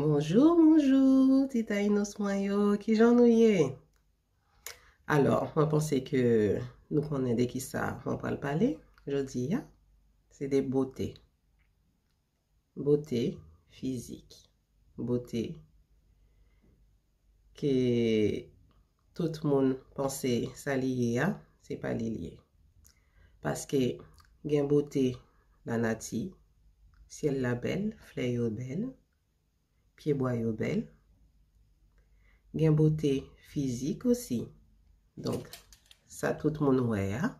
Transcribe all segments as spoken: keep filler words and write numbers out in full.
Bonjou, bonjou, ti tayinos mwen yo, kijan nou ye? Alò, mwen panse ke nou konnen de kisa mwen pral pale jodi a. Se de bote. Bote fizik. Bote ke tout moun panse sa li ye a, se pa li l ye. Paske gen bote lanati, syèl la bèl, flè yo bèl, pyebwa yo bèl. Gen bote fizik osi. Donk, sa tout moun wè a.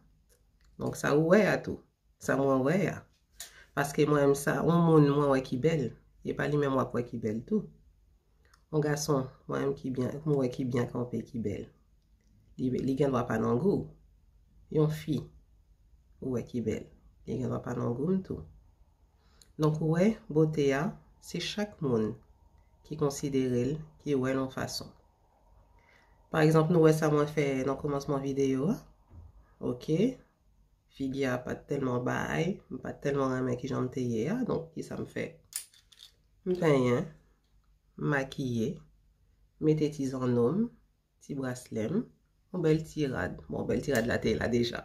Donk, sa ou wè a tou. Sa mwen wè a. Paske mwen menm sa, yon moun mwen wè ki bèl, e pa li menm w ap wè ki bèl tou. Yon gason mwen menm ki byen, mwen wè ki byen kanpe, ki bèl. Li, li gen dwa pa nan gou w. Yon fi ou wè ki bèl, li gen dwa pa nan gou m tou. Donk, ou wè, bote a, se chak moun ki konsidere l, ki wè l yon fason. Pa egzanp, nou wè sa mwen fè nan kòmansman videyo a. Ok. Figi a pa t tèlman bay, m pa t tèlman renmen kijan m te ye a, donk kisa m fè? M penyen, m makiye, mete ti zanno m, ti braslè m, yon bèl ti rad. Bon, bèl ti rad la te la deja.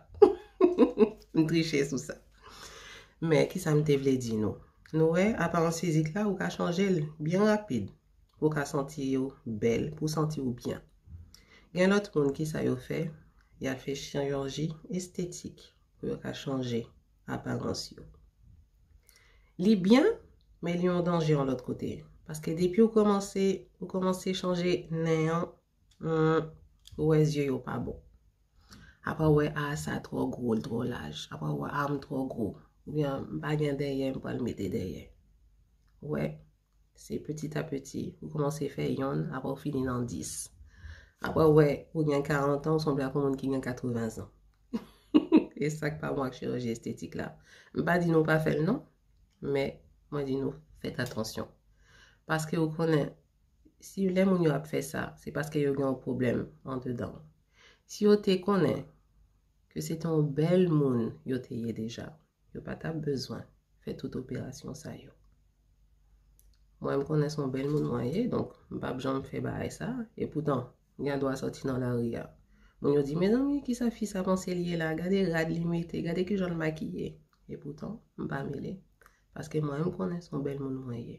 M triche sou sa. Men, kisa m te vle di nou? Nou wè, aparans fizik la, ou ka chanje l byen rapid. Pou w ka santi w bèl, pou w santi w byen. Gen lòt moun, kisa yo fè? Y al fè chiriji estetik pou yo ka chanje aparans yo. Li byen, men li yon danje yon lòt kote. Paske depi w kòmanse, ou kòmanse chanje nen an, hmm, ou wè zye yo pa bon. Apre w wè, a, sa twò gwo, l twò laj. Apre w wè, a, m twò gwo. Oubyen, m pa gen dèyè, m pral mete dèyè. Ou wè, se petit à petit, ou kòmanse fè yonn, apre w fini nan dis. Apre w wè, ou gen karant an, ou sanble ak yon moun ki gen katreven zan. E sa k pa bon ak chiriji estetik la. M pa di nou pa fè l non, men mwen di nou fèt atansyon. Paske ou konnen, si lè moun yo ap fè sa, se paske yo gen yon pwoblèm andedan. Si yo te konnen ke se te yon bèl moun yo te ye deja, yo pa t ap bezwen fè tout operasyon sa yo. Mwen, m konnen se yon bèl moun mwen ye, donk m p ap janm fè bagay sa. Epoutan, m gen dwa sòti nan lari a. Moun yo di, mezanmi, kisa fi sa panse l ye la? Gade rad li mete, gade kijan l makiye. Epoutan, m pa mele. Paske mwen, m konnen se yon bèl moun mwen ye.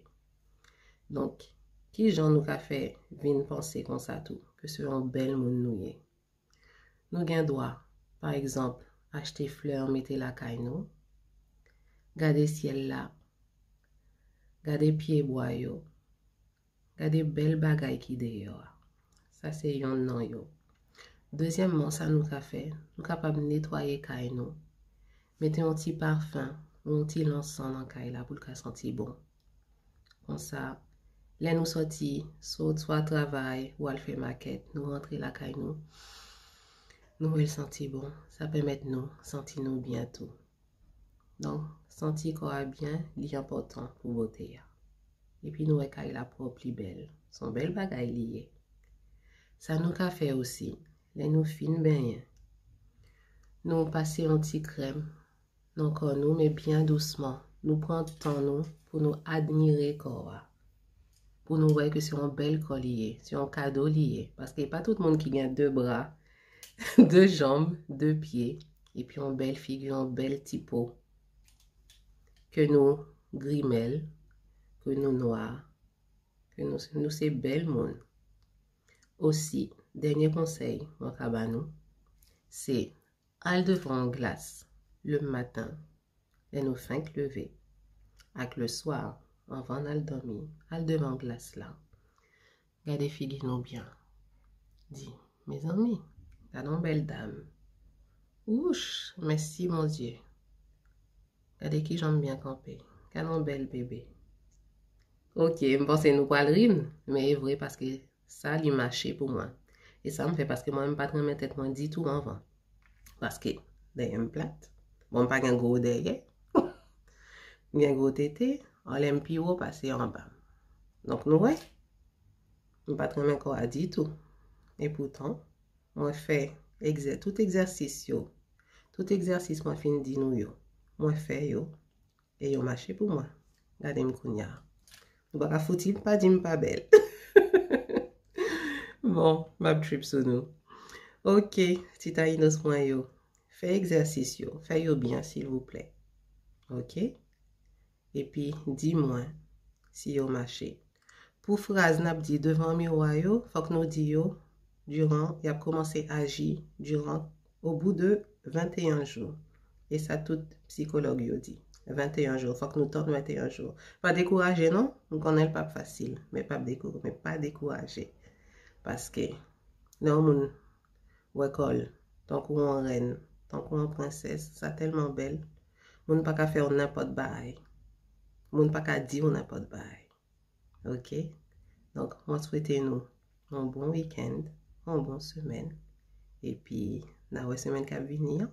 Donk, kijan nou ka fè vin panse konsa tou, ke se yon bèl moun nou ye? Nou gen dwa, pa egzanp, achte flè mete lakay nou, gade syèl la, gade pyebwa yo, gade bèl bagay ki deyò a. Sa se yonn nan yo. Dezyèmman, sa nou ka fè, nou kapab netwaye kay nou, mete yon ti pafen, yon ti lansan nan kay la pou l ka santi bon. Konsa, lè nou sòti, sot swa travay ou al fè makèt, nou rantre lakay nou, nou wè l santi bon, sa pèmèt nou santi nou byen tou. Donk, santi kò a byen, li enpòtan pou bote a. Epi nou wè kay la pwòp, li bèl. Se yon bèl bagay li ye. Sa nou ka fè osi, lè nou fin benyen, nou pase yon ti krèm nan kò nou, men byen dousman. Nou pran tan nou pou nou admire kò a. Pou nou wè ke se yon bèl kò li ye, se yon kado li ye. Paske pa tout moun ki gen de bra, de janm, de pye, epi yon bèl figi, yon bèl ti po. Ke nou grimèl, ke nou nwa, ke nou, nou se bèl moun. Osi, dènye konsèy mwen ka ba nou, se al devan yon glas le maten, lè nou fenk leve, ak le swa, anvan n al dòmi, al devan glas la. Gade figi nou byen. Di, mezanmi, gade yon bèl dam. Wouch, mèsi Bondye. Gade kijan m byen kanpe. Gade yon bèl bebe. Ok, m panse nou pral ri m, men e vre paske sa li mache pou mwen. E sa m fè paske mwen m pa t renmen tèt mwen ditou anvan. Paske dèyè m plat. Bon, m pa gen gwo dèyè. M gen gwo tete, anlè m pi wo pase anba. Donk nou wè, m pa t renmen kò a ditou. Epoutan, mwen fè egzè, tout egzèsis yo, tout egzèsis mwen fin di nou yo, mwen fè yo, e yo mache pou mwen. Gade m kounye a. Nou pa ka fouti pa di m pa bèl. Bon, m ap trip sou nou. Ok, ti tayinos mwen yo. Fè egzèsis yo. Fè yo byen, silvouplè. Ok? Epi, di mwen si yo mache. Pou fraz n ap di devan miwa yo, fòk nou di yo durant, y ap kòmanse aji durant, au bout de venteyen jou. E sa tout psikològ yo di. Venteyen jou, fòk nou tann venteyen jou. Pa dekouraje non, m konnen l p ap fasil, men p ap dekou, men pa dekouraje. Paske lè yon moun wè kò l tankou yon rèn, tankou yon prensès, sa tèlman bèl. Moun pa ka fè w nenpòt bagay. Moun pa ka di w nenpòt bagay. Ok? Donk, mwen swete nou yon bon weekend, yon bon semèn. Epi, n a wè semèn k ap vini an.